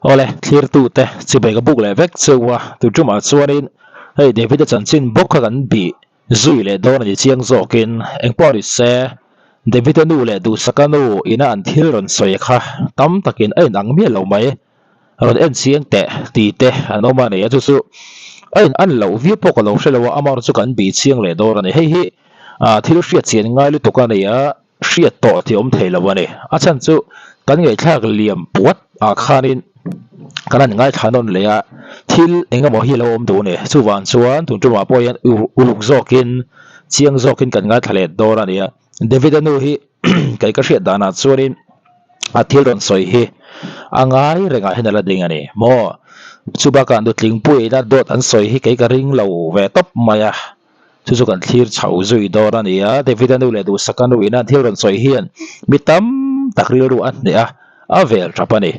Awle, thlirtute chibai ka buk leh vek cheu a, tun tumah chuanin hei David-a chanchin bawk kha kan bih zui leh dawn a ni chiang zawkin engpawh ni se David-a nu leh Duhsaka nu ina an thil rawn sawi kha tam takin a inang miah lo mai. Rawn en chiang teh tih te an awm a ni a, chu chu a in an loh viau pawh ka lo hre lo a, amaherawhchu chu kan bih chiang leh dawn a ni. Hei hi thil hriat chian ngai lutuk a ni a, hriat tawh tih awm thei lo a ni. A chhan chu kan ngaihthlak liam puat ah khanin kan han ngaithla nawn leh a, thil eng emaw hi a lo awm duh a ni. Chuvang chuan tun tumah pawh hian uluk zawkin chiang zawkin kan ngaithla leh dawn a ni a. David-a nu hi kei ka hriat danah chuanin a thil rawn sawi hi a ngai rengah hian a la ding a ni maw? Chu bakah nutlingpuiina dawt an sawi hi kei ka ring lo ve tawp mai a, chu chu kan thlir chho zui dawn a ni a. David-a nu leh Duhsaka nu ina an thil rawn sawi hian mi tam tak rilru a hneh a, a vel tap a ni.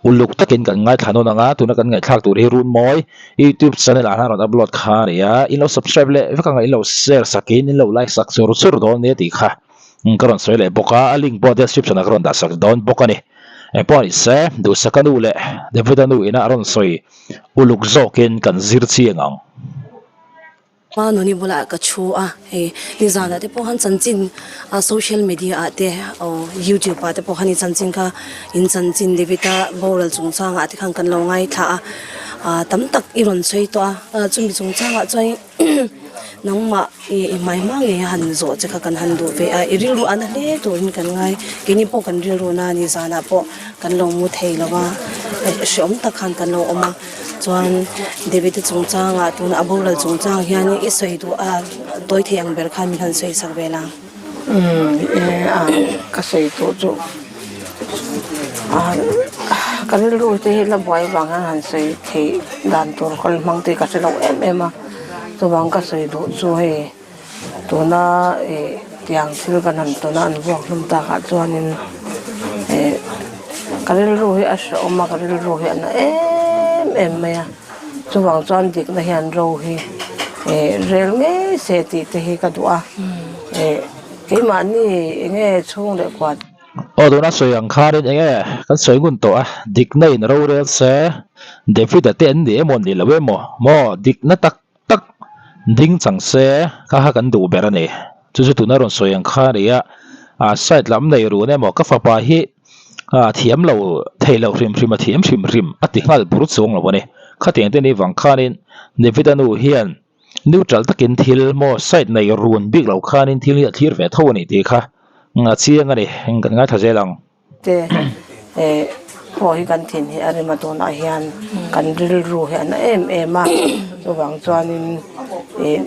Uluk takin kan ngaithla nawn ang a, tuna kan ngaihthlak tur hi Runmawi YouTube channel ah hian rawn upload kha a ni a, in lo subscribe leh vek ang a, in lo share sakin in lo like sak chur chur dawn nia tih kha ka rawn sawi leh bawk a, a link pawh description ah ka rawn dah sak dawn bawk a ni. Engpawh a ni se, Duhsaka nu leh David-a nu ina a rawn sawi uluk zawkin kan zir chiang ang. Pa nuni bulah ka thu a, hei nizanah te pawh khan chanchin a social media ah te aw youtube ah te pawh khan i chanchin kha in chanchin David-a boral chungchangah te khan kan lo ngaithla a, ah tam tak i rawn sawi tawh a, chumi chungchangah chuan nangmah i i hmai hma ngei a han zawh che kha kan han duh ve a, i rilru a na hle turin kan ngai, keini pawh kan rilru na nizanah pawh kan lo mu thei lo va, hreawm tak khan kan lo awm a. Chuan David-a chungchangah tuna a boral chungchang hian i sawi duh a, tawi thei ang ber khan min han sawi sak vel a. Umm e a, ka sawi tawh chu a ka rilru te hi la buai vang hian han sawi theih dan tur kal hmang te ka hre lo em em a, chuvang ka sawi duh chu hei tuna ih tiang thil kan han tawn a an vuak hlum takah chuanin ih ka rilru hi a hrehawm a ka rilru hi a na em em mai a chuvang chuan dikna hian ro hi ih rel ngei se tih te hi ka duh a ih keimahni eng nge chhung leh khuat. Aw tuna sawi ang khanin eng nge kan sawi ngun tawh a dikna in ro rel se David-a te an ni emaw ni lo emaw maw dikna tak tak ding chang se kha kha kan duh ber a ni. Chu chu tuna rawn sawi ang kha a ni a, a side lam nei run emaw ka fapa hi a thiam lo thei lo hrim hrim a thiam hrim hrim a ti nghal bur chuang lo a ni. Khatiang te ni vang khanin David-a nu hian neutral takin thil maw side nei run bik lo khanin thil hi a thlir ve tho a ni tih kha a chiang a ni. Kan ngaithla zel ang. Te eh pawh hi kan thin hi a rem a tunah hian kan rilru hi a na em em a chuvang chuanin ih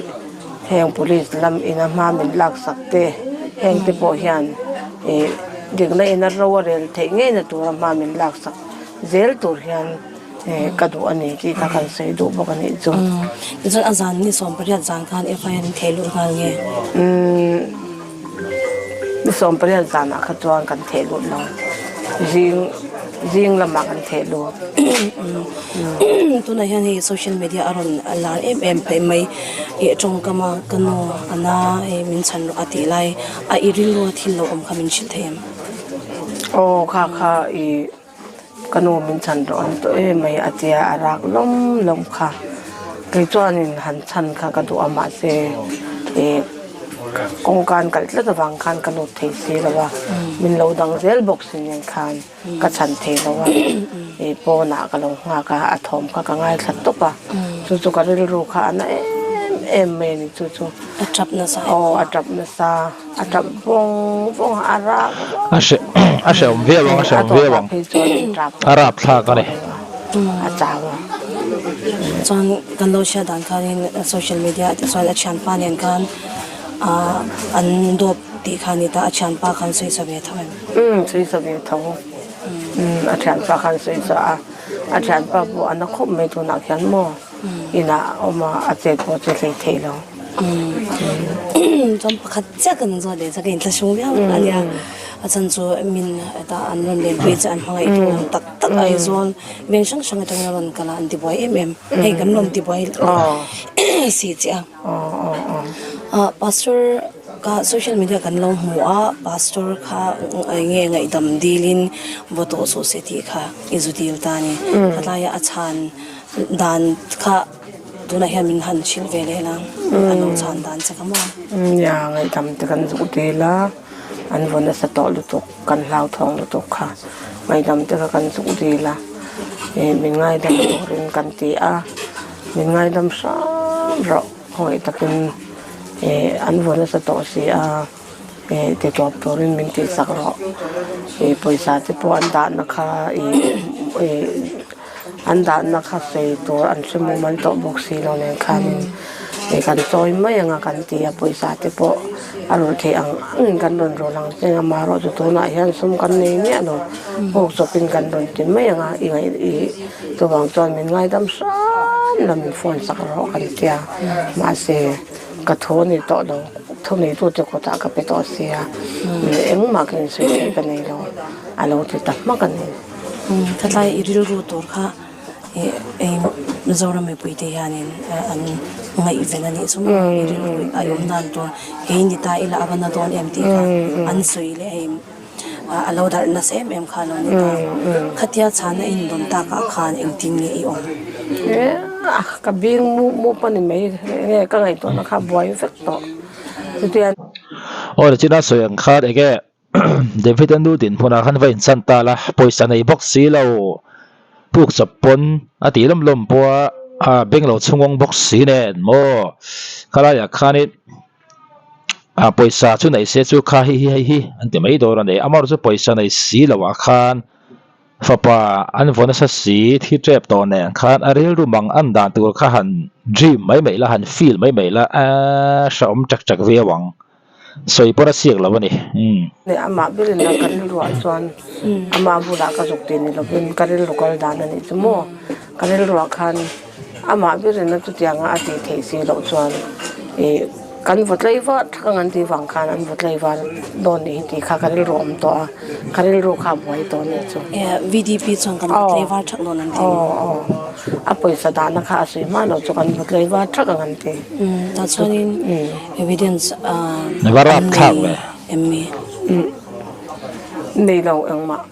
heng police lam ina hma min laksak te heng te pawh hian ih dikna ina ro a rel theih ngei na tura hma min laksak zel tur hian eh ka duh a ni tih kha kan sawi duh bawk a nih chu. Tichuan a zan ni 18 zan khan FIR an theh lut nghal nge? Umm. Ni 18 zanah kha chuan kan theh lut lo, zing zing lamah kan theh lut. Tunah hian hei social media a rawn lar em em phei mai, ih tawngkam a ka nu a na hei min chhan rawh a tih lai a i rilru a thil lo awm kha min hrilh thei em? Aw kha kha i ka nu min chhan rawh an tawh em mai a tia a rak lawm lawm kha kei chuanin han chhan kha ka duh a mahse ih kawngka an kalh tlat avang khan ka lut thei si lo a min lo dang zel bawk si nen khan ka chhan thei lo a ih pawnah ka lo nghak a a thawm kha ka ngaithla tawp a chu chu ka rilru kha a na em em mai a ni chu chu a tap nasa aw a tap nasa. A tap vawng vawng a, a rap A hre a hrehawm viau ang, a hrehawm viau ang. A rap thlak a ni. A chau a. Chuan kan lo hriat dan khanin social media ah te chuan a thianpa nen khan ah an dawp tih kha a ni ta, a thianpa khan sawi sa ve tho em? Umm sawi sa ve tho. Umm a thianpa khan sawi sa a, a thianpa pawh a na khawp mai tunah khian maw inah a awm a, a chet pawh che hlei thei lo. Chuan pakhat chiah kan zawt leh chak a inthlahrung viau a nia a chhan chu min hetah an rawn lenpui chu an hmangaih thu ang tak tak Aizawl veng hrang hrang atangin a rawn kal a an tibuai em em hei kan rawn tibuai si chiah a pastor. Ka social media kan lo hmu a, pastor kha enge ngaihdam dilin vaw tawh suh se tih kha i zu dil ta a ni. Khatlaia a chhan dan kha tunah hian min han hrilh ve leh la, a lo chhan dan che kha maw? Nia, ngaihdam te kan zuk dil a, an vaw nasa tawh lutuk, kan hlauthawng lutuk kha ngaihdam te kha kan zuk dil a, min ngaidam turin kan ti a, min ngaidam hram rawh. Khawngaih takin eh an vaw nasa tawh si a eh ti tawp turin min tihsak rawh ih pawisa te pawh an dahna kha ih ih an dahna kha sawi tur an hre mumal tawh bawk si lo nen khanin ih kan chawi mai anga kan ti a pawisa te pawh a rawn theih ang angin kan rawn rawl ang che amaherawh chu tunah hian sum kan nei miah lo puk chawpin kan rawn ti mai anga i ngaih ih. Chuvang chuan min ngaidam hram la min phone sak rawh kan tia mahse ka thu a ni tawh lo thu neitute kutah ka pe tawh sia engmah ka insawi theih ka nei lo a lo ti ta hmak a ni. Khatlai i rilru tur kha Mizoram mipuite hianin an ngaihven a nih chu maw i rilru a awm dan tur kei ni ta ila a va na dawn em tih kha an sawi leh hei. A lo darh nasa em em kha a lo ni ta. Khatia chhana in dawn takah khan engtin nge i awm? Ka bing mup mup a ni mai nge ka ngaihtuahna kha a buai vek tawh. Chutia. Aw ni china sawi ang khan enge David a nu dinhmunah khan va inchan ta la, pawisa nei bawk si lo, puk chawp pawn a tih lawm lawm pawh a, a beng lo chhungawng bawk si nen maw khalaiah khanin. Ah pawisa chu nei se chu kha hi hi hei hi an ti mai dawn a ni amaherawhchu chu pawisa nei si loh ah khan fapa an vaw nasa si thi tep tawh nen khan a rilru mang an dan tur kha han dream mai mai la han feel mai mai la eee hrehawm chak chak viau ang sawi pawn a siak lo a ni umm. Leh amah berin a ka rilruah chuan amah bulah ka zuk tih ni lovin ka rilru kal dan a nih chu maw ka rilruah khan. Amah berin a chutianga a tih theih si loh chuan ih kan vaw tlaivar thak ang an tih vang khan an vaw tlaivar dawn nih hi tih kha ka rilru a awm tawh a, ka rilru kha a buai tawh nih chu. VDP chuan kan vaw tlaivar thak dawn an ti. Aw aw a pawisa dahna kha a sawi hma loh chu kan vaw tlaivar thak ang an ti. Tah chuanin evidence an nei em mi? Nei lo engmah.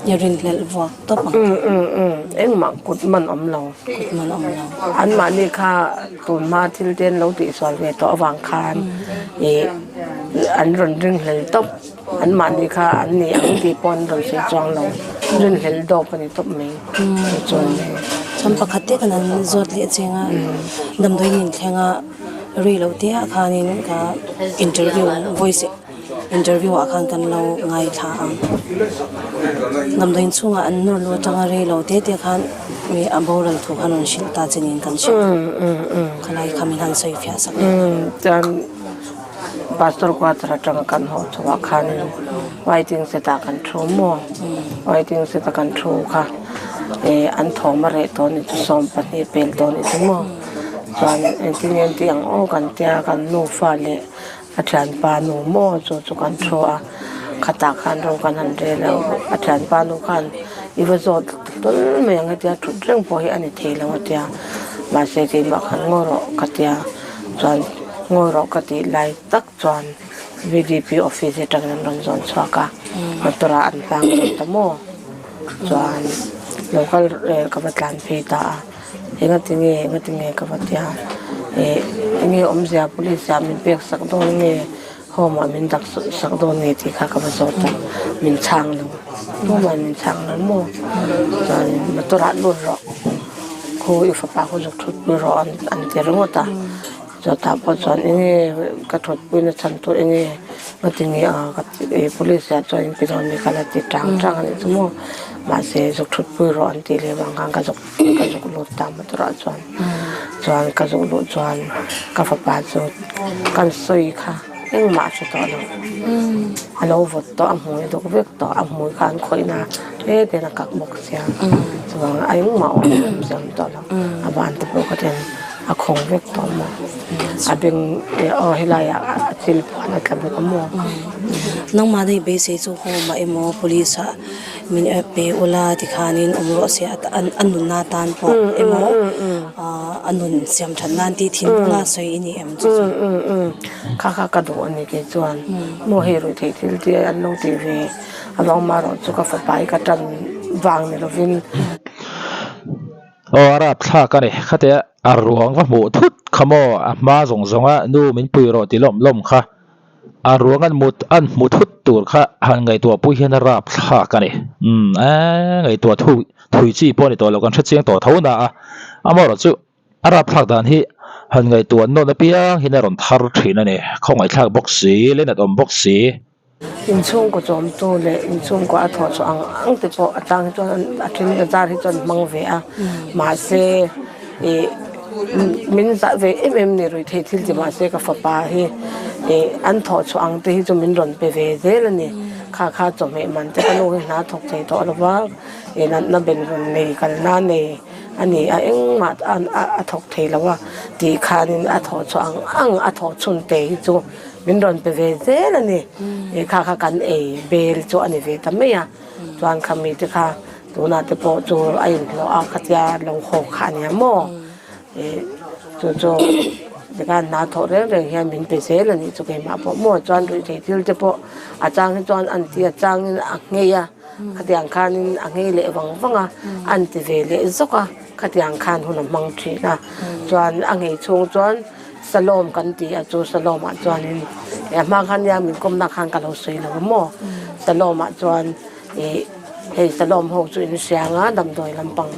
I rinhlelh vuak tawp ang. Umm umm umm engmah kut man awm lo. Kut man awm lo. Anmahni kha tunhma thil te an lo tihsual ve tawh avang khan ih an rawn ringhlel tawp. Anmahni kha an ni ang tih pawh an rawn sawi chuang lo. Rinhlelh dawp a ni tawp mai. Chuan Chuan pakhat te kan han zawt leh cheng a, damdawi nin thlenga rei lo te ah khanin ka interview voice. Interview ah khan kan lo ngaithla ang. Damdawiin chhungah an nawr lu atanga rei lo te te khan mi a boral thu khan rawn hrilh ta che niin kan hria. Khalai kha min han sawi fiah sak leh a. Chuan Pastor quarter atanga kan haw chhuah khanin waiting set ah kan thu maw? Waiting set a kan thu kha an thawm a reh tawh ni chu 12 pel tawh ni chu maw? Chuan engtin nge an tih ang aw kan tia kan nufa leh A thianpa nu maw chu chu kan thu a, khatah khan ro kan han rel a, a thianpa nu khan i va zawt hlawl mai ang hetia thut reng pawh hi a ni thei lo a tia, mahse keimah khan ngawi rawh ka tia, chuan ngawi rawh ka tih lai tak chuan VDP office atangin an rawn zawn chhuak a, motor ah an hlang dawn ta maw, chuan lo kal ka va tlan phei ta a. Engati nge engati nge ka va tia eh enge awmzia police ah min pek sak dawn nge home ah min dak sak dawn nge tih kha ka va zawt a min chhang lo tumah min chhang lo maw chuan motor ah lut rawh khu i fapa khu zuk thut pui rawh an ti ringawt a. Chutah pawh chuan enge ka thutpui na chhan tur enge nga ti nge a ka ti e police ah chuan in ti dawn mi ka la ti tang tang a nih chu maw mahse zuk thutpui rawh an tih leh vang khan ka zuk ka zuk lut ta motor ah chuan chuan ka zuk luh chuan ka fapa chu kan sawi kha engmah a hre tawh lo a lo vawt tawh a hmui duk vek tawh a hmui kha an khawih na hle ten a kak bawk sia chuvang a engmah awm awm tawh lo a ban te pawh ka ten. A khawng vek tawh maw? A beng aw helaiah a chil phuan a tla bawk a maw? Nangmah daih beisei chu home ah emaw police ah min pe ula tikhanin awm rawh se a nunna tan pawh emaw a nun siam that nan tih thinlunga sawi i ni em chu chu? Kha kha ka duh a ni kei chuan maw hei ruih theih thil te an lo tih ve avang marawh chu ka fapa hi ka tan vang ni lovin. Aw a rap thlak a ni. Khatia a ruang va hmuh thut kha maw a hma zawng zawng a nu min pui rawh ti lawm lawm kha a ruang an mut an hmu thut tur kha han ngaihtuah pui hian a rap thlak a ni. Umm eee ngaihtuah thu thui chi pawh a ni tawh lo kan hre chiang tawh tho na a amaherawh chu a rap thlak dan hi han ngaihtuah nawn apiang hian a rawn thar thin a ni. Khawngaihthlak bawk si, lenat awm bawk si. Inchhungkaw chawmtu leh inchhungkaw a thawh chhuah ang ang te pawh a chang hi chuan a then bazar hi chuan hmang ve a mahse ih min zah ve em em ni ruih theih thil ti mahse ka fapa hi ih an thawh chhuah ang te hi chu min rawn pe ve zel a ni kha kha chawhmeh man te ka nu hi hna thawk thei tawh lo va ih natna bel rawn nei kalna nei a ni a engmah a thawk thei lo a tih khanin a thawh chhuah ang ang a thawh chhun te hi chu. Min rawn pe ve zel a ni. Ih kha kha kan ei bel chu a ni ve ta mai a. Chuan kha mite kha tunah te pawh chu a inhlawh a khatia lo haw kha a nia maw. Ih chu chu tikhan hna thawh reng reng hian min pe zel a nih chu keimah pawh maw. Chuan ruihtheih thil te pawh a chang hi chuan an ti a changin a nghei a. Khatiang khanin a nghei leh vang vang a, an ti ve leh zawk a. Khatiang khan hun a hmang thin a. Chuan a nghei chhung chuan. Salom kan ti a chu Salom ah chuanin a hma khan nia min kawmna khan ka lo sawi lo a maw Salom ah chuan ih hei Salom ho chu in hriang a damdawi lampang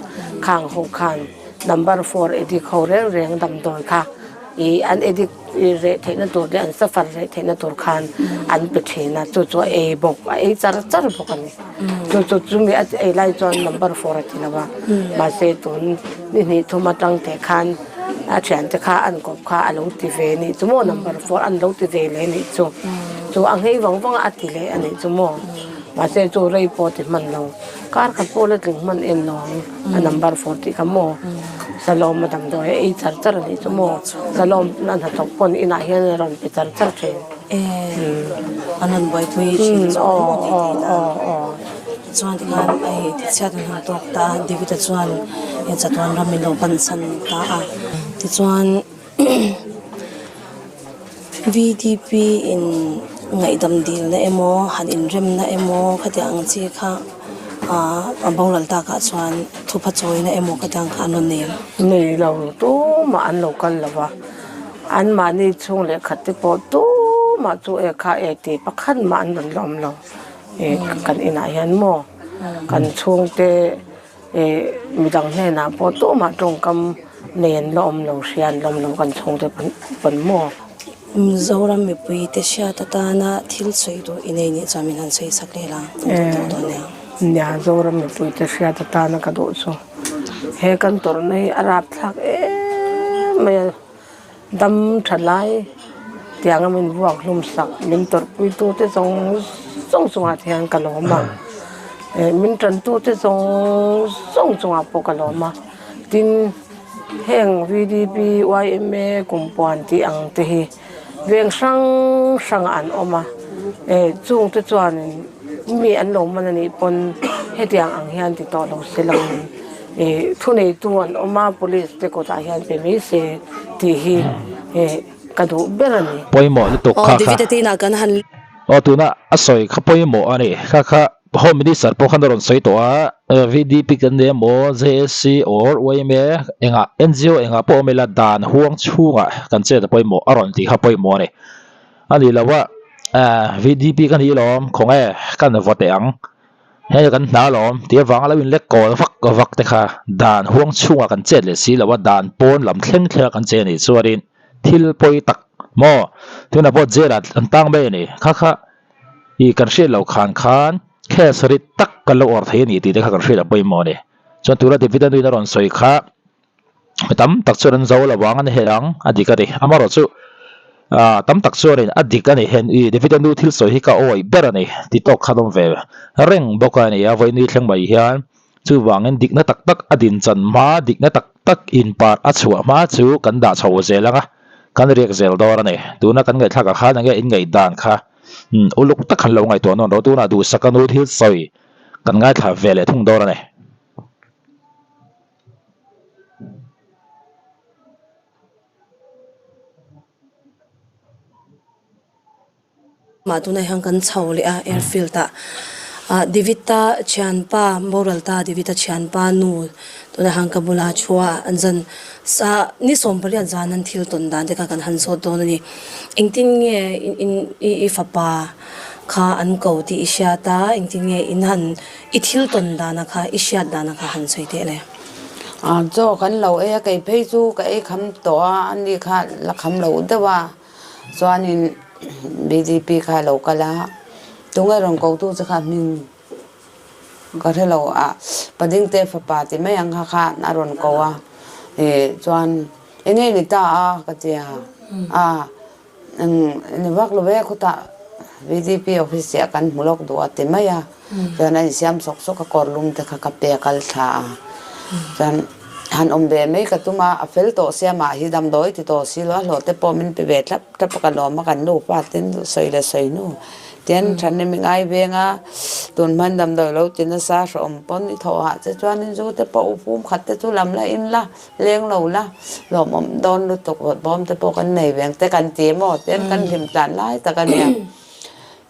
khang ho khan number four addict ho reng reng damdawi kha ih an addict reh theihna tur leh an suffer reh theihna tur khan an pe thin a chu chu a ei bawk a ei char char bawk a ni chu chu chumi a ei lai chuan number four a ti lo a mahse tun ni hnih thum atang teh khan. A thiante kha an kawp kha a lo ti ve nih chu maw number four an lo ti ve leh nih chu chu a nghei vang vang a a ti leh a nih chu maw mahse chu rei pawh ti hman lo kar khat pawh la tling hman em lo ang a number four tih kha maw salawm a damdawi a ei char char a nih chu maw salawm a hnathawk pawn inah hian a rawn pe char char thin an rawn buaipui thin chu maw tih theih na. Chuan tikhan hei tichhiat an han tawk ta a, David-a chuan he chatuan ram in lo bansan ta a. Tichuan VDP in ngaihdam dilna emaw han inremna emaw khatiang ang chi kha a boral takah chuan thupha chawina emaw khatiang kha an rawn nei em? Nei lo, tumah an lo kal lo va, anmahni chhung leh khat te pawh tumah chu e kha e tih pakhat mah an rawn la awm lo. Kan inah hian maw kan chhungte midang hnenah pawh tumah tawngkam nei an la awm lo hria an la awm lo kan chhungte pawn maw. Mizoram mipuite hriat atana thil sawi duh i nei nih chuan min han sawi sak leh la kan duh tawh dawn nia. Nia Zoram mipuite hriat atana ka duh chu he kan tawrhna hi a rapthlak em mai a. Dam tha lai tianga min vuak hlum sak min tawrhpui tu te zawng zawng chungah te hian ka lawm a eh min tan tu te zawng zawng chungah pawh ka lawm a tin heng VDP yma kumpuan tih ang te hi veng hrang hrangah an awm a eh chung te chuanin mi an lo man anih pawn hetiang ang hian ti tawh lo se lo in. Ih thuneitu an awm a police te kawtah hian pe mai se tih hi ih ka duh ber a ni. Pawimawh lutuk Aw kha kha. David-a te inah kan han. Aw tuna a sawi kha pawimawh a ni kha kha Home Minister pawh khan a rawn sawi tawh a VDP kan nei emaw JSC or yma engah NGO engah pawh awm ila dan huang chhungah kan chet a pawimawh a rawn tih kha pawimawh a ni. A ni lo a VDP ka ni lawm khawnge kan vaw teh ang. Hei kan hna alawm tih avanga lo inlek kawl vak vak te kha dan huang chhungah kan chet leh si lo a, dan pawn lam thleng thleng a kan che anih chuanin thil pawi tak maw tunah pawh jail ah an tang mai a ni kha kha ih kan hriat loh khan khan case rit tak kan lo awrh thei a ni tih te kha kan hriat a pawimawh a ni chuan tuna David-a nuin a rawn sawi kha. Mi tam tak chuan an zo lo vang a ni hei ang a dik a ni amaherawh chu ah tam tak chuanin a dik a ni hen i David-a nu thil sawi hi ka awih ber a ni ti tawk khan awm ve reng bawk a ni a vawiin ni thleng mai hian chuvangin dikna tak tak a din chan hma dikna tak tak. tak inparh a chhuah hma chu kan dah chho zel ang a, kan riak zel dawn a ni. Tuna kan ngaihthlak ah khan enge in ngaihdan kha uluk tak han lo ngaihtuah nawn rawh. Tunah duhsak a nu thil sawi kan ngaithla ve leh thung dawn a ni. Mah tunah hian kan chho leh a airfield ah ah David-a thianpa boral ta David-a thianpa nu tunah hian ka bula thu a an zan sa ni 18 zan an thil tawn dan te kha kan han zawt dawn a ni engtin nge in i fapa kha an ko tih i hriat a engtin nge in han i thil tawn dana kha i hriat dana kha han sawi teh le. Chaw kan lo ei a kei phei chu ka ei kham tawh a ani kha la kham loh deuh a. Chuanin bdp kha a lo kal a, tunge rawn kotu che kha hming ka hre lo a, Padingte fapa ti mai ang kha khan a rawn ko a, ih chuan enge ni ta a ka ti a, a ni vak lo ve khutah bdp office ah kan hmu lawk duh a ti mai a, chuan a insiam sawk sawk a kawr lum te kha ka pe kal thla a, chuan. Han awm ve mai ka tum a, a fel tawh sia mah hi damdawi ti tawh si lo a hlawh te pawh min pe ve thlap thlap a ka lawm a kan nupa ten sawi leh sawi hnu ten than i ngai veng a tun hman damdawi lo ti nasa hrehawm pawn i thawh hah che chuan zu te pawh u pum khat te chu lam la in la leng lo la lawmawm dawn lutuk vawt bawm te pawh kan nei veng te kan ti emaw ten kan hlim tlan lai tak a nia.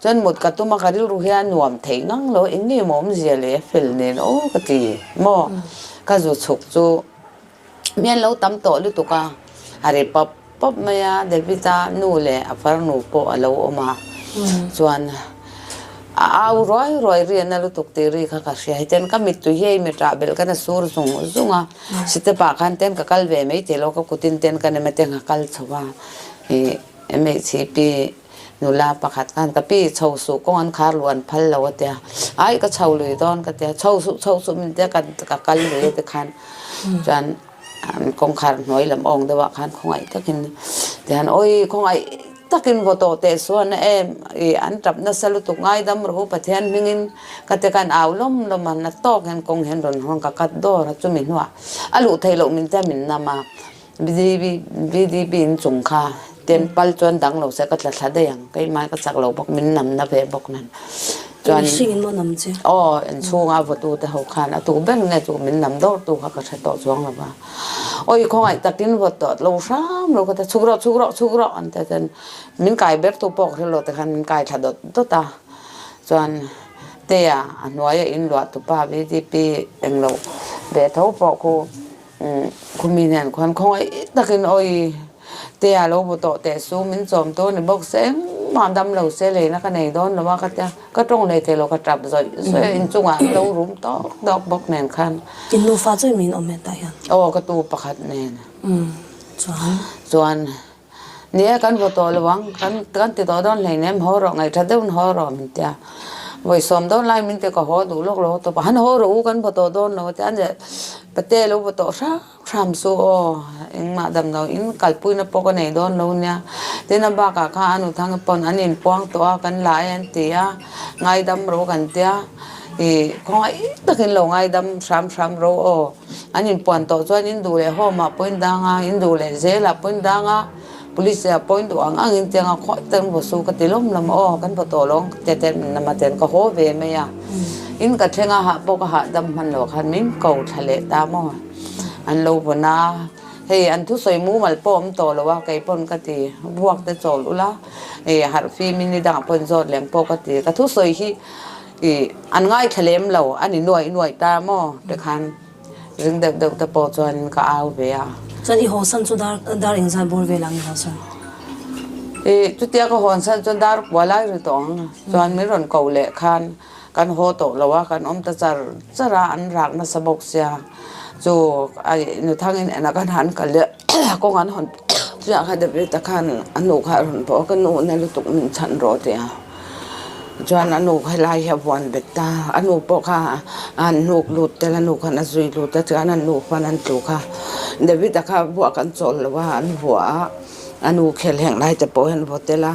Chuan mut ka tum a ka rilru hian nuam theih ngang lo eng nge maw awmzia leh a fel nen aw ka ti maw ka zu chhuk chu mi an lo tam tawh lutuk a a ri pawp pawp mai a David a nu leh a farnu pawh a lo awm a chuan a au ruai ruai ri a na lutuk tih ri kha ka hria hetiang ka mittui hi a imeṭah belh khan a sur zung zung a sitep ah khan ten ka kal ve mai thei lo ka kutin ten ka nem a ten ka kal chho a ih MHP Nula pakhat khan ka pi chho suh kawng an khar luh an phal lo a tia, ai ka chho lui dawn ka tia, chho suh chho suh min tia ka ka kal lui a ti khan chuan kawngkhar hnuai lam awng deuh ah khan khawngaih takin tihian awi khawngaih takin vaw tawh teh suan a em ih an tap nasa lutuk ngaidam rawh u Pathian hmingin ka ti khan au lawm lawm a na tawk hian kawng hian rawn hawn ka cut dawr a chumi hnuah a luh theih loh min tia min nam a. VDP in chung kha ten pal chuan dang lo se ka tla thla daih ang keimah ka chak lo bawk min nam na ve bawk nen chuan Mihring in maw nam che? Aw in chhunga vawtu te ho khan a tu ber nge chu min nam dawr tu kha ka hre tawh chuang lo va awi khawngaih takin vawt tawh lo hram lo ka ti chhuk rawh chhuk rawh chhuk rawh an ti chuan min kai ber tu pawh ka hre lo te khan min kai thla dawt dawt a chuan Tea a hnuaia in luah tupa VDP englo ve tho pawh khu Khumi nen khuan khawngaih takin awi te a lo bu tawh teh su min chawm tur ni bawk se engmah dam lo se leina ka nei dawn lo a ka tia ka tawng leh thei lo ka tap zawih zawih a inchungah an lo rum tawk tawk bawk nen khan. In nufa chu min awm hetah hian. Aw ka tu pakhat nen. Chuan. Chuan Ni e, kan vaw tawh lo ang, kan kan ti tawh dawn hleinem, haw rawh, ngaihṭha deuhin haw rawh min ti a. Vawi sawm dawn lai min ti ka haw duh lawk lo tawp a, han haw rawh u kan vaw tawh dawn lo a ti a, ni pate lo vaw tawh hram hram chu aw, engmah dam lo in kalpuina pawh ka nei dawn lo nia. Tin a bakah kha a nuthang pawn an inpuang tawh a, kan la e an ti a, ngaidam rawh kan tia, ih khawngaih takin lo ngaidam hram hram rawh aw. An inpuan tawh chuan in duh leh home ah pawh in dang a, in duh leh zel ah pawh in dang a, police ah pawh in duh ang ang in tiang a khawi tak in vaw su ka ti lawm lawm a aw kan vaw tawh lo ang te te nama ten ka haw ve mai a, in ka thleng a hah pawh ka hahdam hman lo khan min ko thla leh ta maw an lo vawn a, hei an thusawi mumal pawh awm tawh lo a kei pawn ka ti vuak te chawl ula ih harh fim in nidangah pawh in zawt lem pawh ka ti ka thusawi hi. I an ngaithla lem lo a ni nuaih nuaih ta maw tikhan ring deuh deuh te pawh chuan ka au ve a. Chuan i hawsan chu dar dar engzat bawr vel ang i hawsan? I chutia ka hawnsan chuan dar kua lai ri tawh ang chuan min rawn ko leh khan kan haw tawh lo a kan awm ta char char a an rak nasa bawk sia chu ai nuthangin enah khan han kal leh kawng an hawn chiah kha David-a khan a nu kha a rawn bawh a ka nu na lutuk min chhan rawh a ti a. Chuan a nu kha helai hi a vuan bet ta, a nu pawh kha an hnuk lut tel a nu khan a zui lut a chuan an nu khan an tlu kha David-a kha vuah kan chawl lo a an vuah a a nu khel heng lai te pawh hian vaw tel a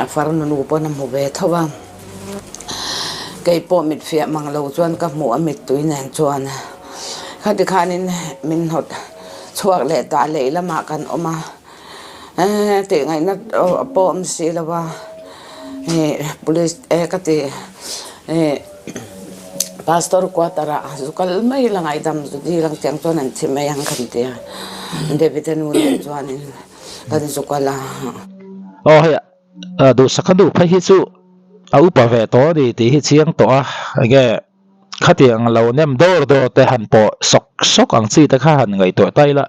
a farnu nu pawn a hmu ve tho a kei pawh mit fiah mang lo chuan ka hmuh a mittui nen chuan khati khanin min hnawt. Chhuak leh ta lei lamah kan awm a, tih ngaihna pawh awm si lo a, police ka ti pastor quarter ah zu kal mai la ngaihdam zu dil ang tiang chuan an thi mai ang kan ti a, David-a nu nen chuanin kan zu kal a. Aw hei duhsak a nu phei hi chu a upa ve tawh a ni tih hi chiang tawh a, enge Khatiang lo nem dawr dawr te han pawh sawk sawk ang chi te kha han ngaihtuah ta ila,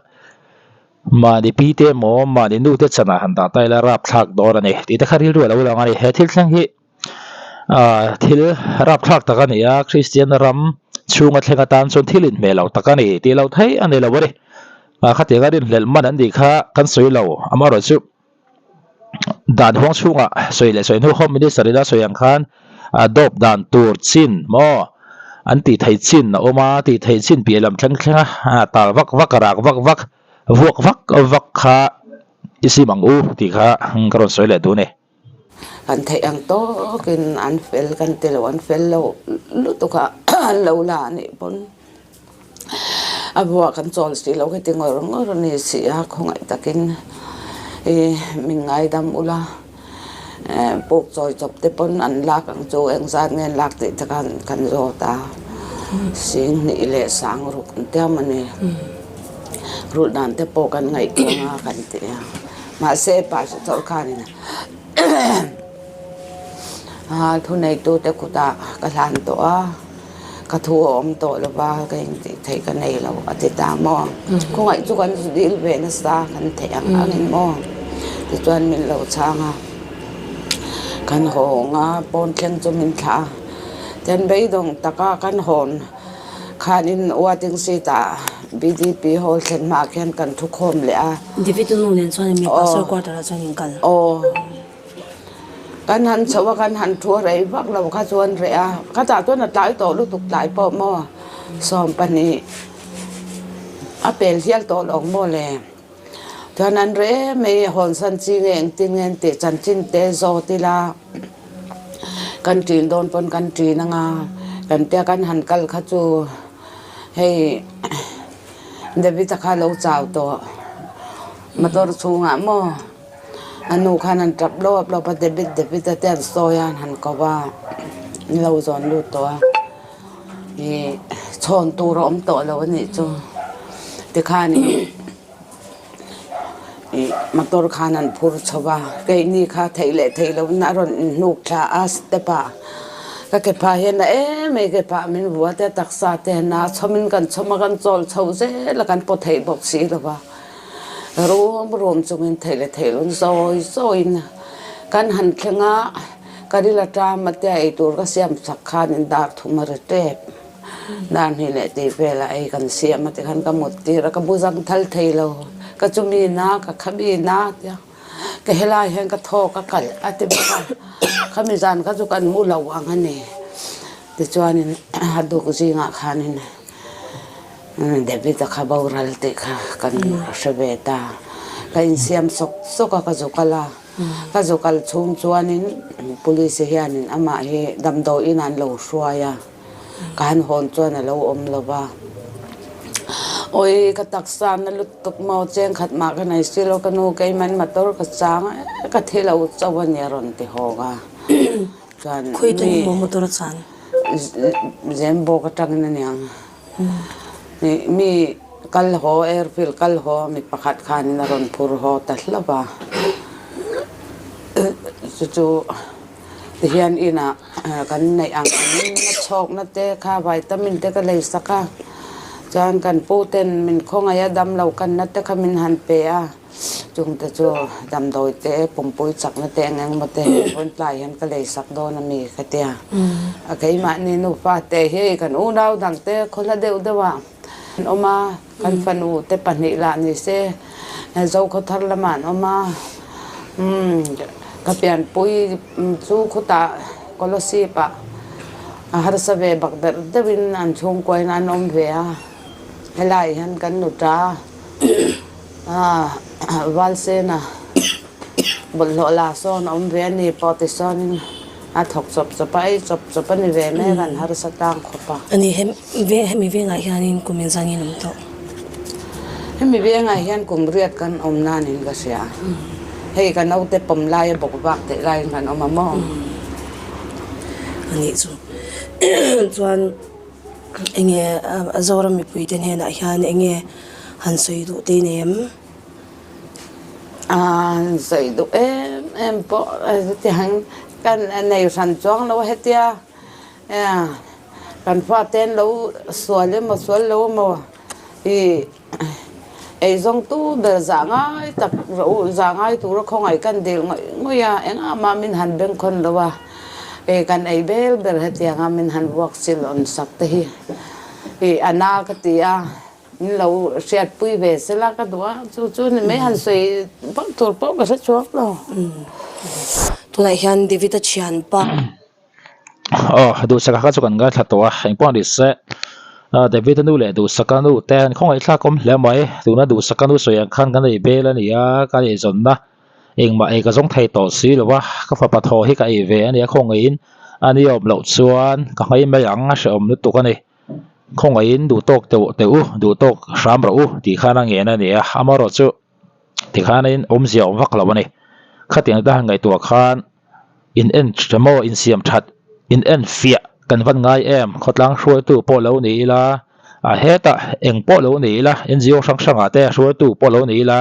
mahni pi te emaw mahni nu te chanah han dah ta ila rapthlak dawn a ni tih te kha rilru a lo lang a ni. He thil thleng hi ah thil rapthlak tak a ni a, Kristian ram chhunga thleng atan chuan thil inhmeh lo tak a ni tih loh theih a ni lo a ni. Ah khatiang a rinhlelh man an nih kha kan sawi lo, amaherawhchu Dan huang chhungah sawi leh sawi hnu Home Minister ina sawi ang khan dawp dan tur chin maw an tih theih chin a awm a, tih theih chin piah lam thleng thleng a tal vak vak a rak vak vak vuak vak vak kha i sim ang u tih kha ka rawn sawi leh duh a ni. Kan theih ang tawkin an fel kan ti lo, an fel lo lutuk a an lo la a nih pawn. A buah kan chawl si lo heti ngawr ngawr a ni si a, khawngaih takin i min ngaidam ula puk chawi chawp te pawn an lak ang chu engzat nge an lak tih te khan kan zawt a, sing hnih leh sang ruk an tiam a ni, rulh dan te pawh kan ngaihtuah ang a kan ti a, mahse pastor khanin thuneitute kutah ka hlan tawh a. Ka thu a awm tawh lo va, ka intih theih ka nei lo a ti ta maw? Khawngaih chu kan zu dil ve nasa kan theih ang ang in maw? Tichuan min lo chhang a, kan hawng a, pawn thleng chu min thlah a, then beidawng taka kan hawn khanin waiting seat ah BDP hall thlen hmaah khian kan thu khawm leh a. David-a nu nen chuan mi pastor quarter ah chuan in kal. Aw. Kan han chhoh a, kan han thu a rei vak lo kha chuan reh a, ka tah chuan a tlai tawh lutuk tlai pawh maw 12 a pel hial tawh lo maw le. Chuan an reh mai hawnsan chi nge engtin nge an tih chanchin te zawt ila kan ṭin dawn pawn kan ṭin anga kan tia kan han kal kha chu hei David-a kha a lo chau tawh motor chhungah maw. A nu khan an tap lawp lawp a, David David a te an sawi a, an han ko a, an lo zawn lut tawh a, ih chhawn tur a awm tawh lo a nih chu tikhan ih motor khan an phur chho a, keini kha theih leh theih loh in a rawn inhnuk thla a step ah ka ke phah hian a em mai ke phah min vua te taksa te na chhawm in kan chhawm a kan chawl chho zel a kan paw theih bawk si lo va. Rum rum chungin theih leh theih loin zawi zawiin kan han thleng a, ka ril aṭam a tia eitur ka siam chak khanin dar thum a ri tep. Dar hnih leh tih velah ei kan siam a tikhan ka mut tir a, ka bu zang thal thei lo, ka chumi na ka khami na tia ka helai hian ka thaw ka kalh a ti bawk a, khami zan kha chu kan mu lo ang a ni. Tichuanin a duk zingah khanin. David-a kha boral tih kha kan hre ve ta. Ka insiam sawk sawk a, ka zu kal a. Ka zu kal chhung chuanin police hianin amah hi damdawiin an lo hruai a, ka han hawn chuan a lo awm lo va. Awi ka taksa na lutuk maw, cheng khat mah ka nei si lo, ka nu keiman motor ka chang e, ka thi lo chauh a ni a rawn ti hawk a. Chuan Khawi tawng maw motor a chan? Zembawk atangin a niang. Mi kal haw airfield kal haw mi pakhat khanin a rawn phur haw ta hlauh a. Chu chu tihian inah kan neih ang angin a chhawkna te kha vitamin te ka lei sak a. Chuan kan pu ten min khawngaih a damlo kanna te kha min han pe a. Chungte chu damdawi te, pumpui chakna te eng engemaw te vawn tlai hian ka lei sak dawn a mi ka tia. A keimahni nufa te hi kan unau dang te khawhla deuh deuh ah an awm a, kan fanu te pahnih lah ni se Zokhawthar lamah an awm a, ka pianpui chu khutah Kolasib ah a harsa ve bak berh deuhin an chhungkuain an awm ve a, helai hian kan nu ta. Valsena bawlhhlawh la sawn a awm ve a ni pawh tisawn a thawk chawp chawp a, ei chawp chawp a ni ve mek an harsa tlang khawp a. A ni hemi vengah hianin kum in zangin awm tawh. Hemi vengah hian kum riat kan awm nanin ka hria. Hei ka naute pawm laia bawk vak theih laiin kan awm a maw? A nih chu. Chuan enge Zoram mipuite hnenah hian enge han sawi duh te nei em? A han sawi duh em em pawh hetiang kan nei hran chuang lo a hetia kan fate an lo sual emaw sual lo emaw ih eizawngtu ber zah ngai tak rawh u zah ngai tura khawngaih kan dil ngawih ngawih a engah mah min han bengkhawn lo a ih kan ei bel ber hetianga min han vuak sil awn sak te hi ih a na ka ti a. Min lo hriatpui ve sela ka duh a, chu chu ni mai han sawi vak tur pawh ka hre chhuak lo. Tunah hian David-a thianpa. Aw, Duhsaka kha chu kan ngaithla tawh a, engpawh ni se David-a nu leh Duhsaka nu te an khawngaihthlak awm hle mai. Tuna Duhsaka nu sawi ang khan kan ei bel a ni a, ka eizawnna engmah ei ka zawng thei tawh si lo a, ka fapa thaw hi ka ei ve a ni a, khawngaihin a ni awm loh chuan ka nghei mai ang a hrehawm lutuk a ni. Khawngaihin duh tawk teuh teh u, duh tawk hram rawh u tih khan a ngen a ni a, amaherawh chu tikhanin awmzia awm vak lo a ni. Khatiang te han ngaihtuah khan in en tha maw, insiam that, in en fiah kan van ngai em, khawtlang hruaitu pawh lo ni ila, a hetah eng pawh lo ni ila, NGO hrang hrangah te hruaitu pawh lo ni ila,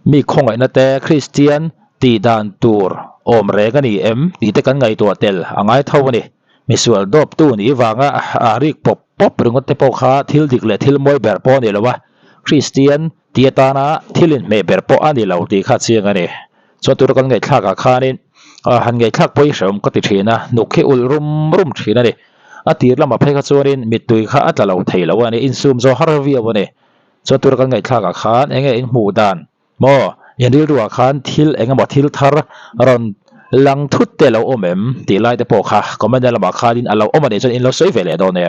Mi khawngaihna te Kristian tih dan tur awm reng a ni em tih te kan ngaihtuah tel a ngai tho a ni. Misual dawptu nih vanga a rik pawp pawp ringawt te pawh kha thil dik leh thil mawi ber pawh a ni lo a, Kristian tih atana thil inhmeh ber pawh a ni lo tih kha chiang a ni. Chuan tura kan ngaihthlakah khanin han ngaihthlak pawh i hrehawm ka ti thin a, hnuk hi ulh rum rum thin a ni. A tir lamah phei kha chuanin mittui kha a tla lo thei lo a ni, insum zawh har viau a ni. Chuan tura kan ngaihthlakah khan eng nge in hmuh dan maw in rilruah khan thil eng emaw thil thar rawn lang thut te a lo awm em tih lai te pawh kha comment na lamah khanin a lo awm a nih chuan in lo sawi ve leh dawn e.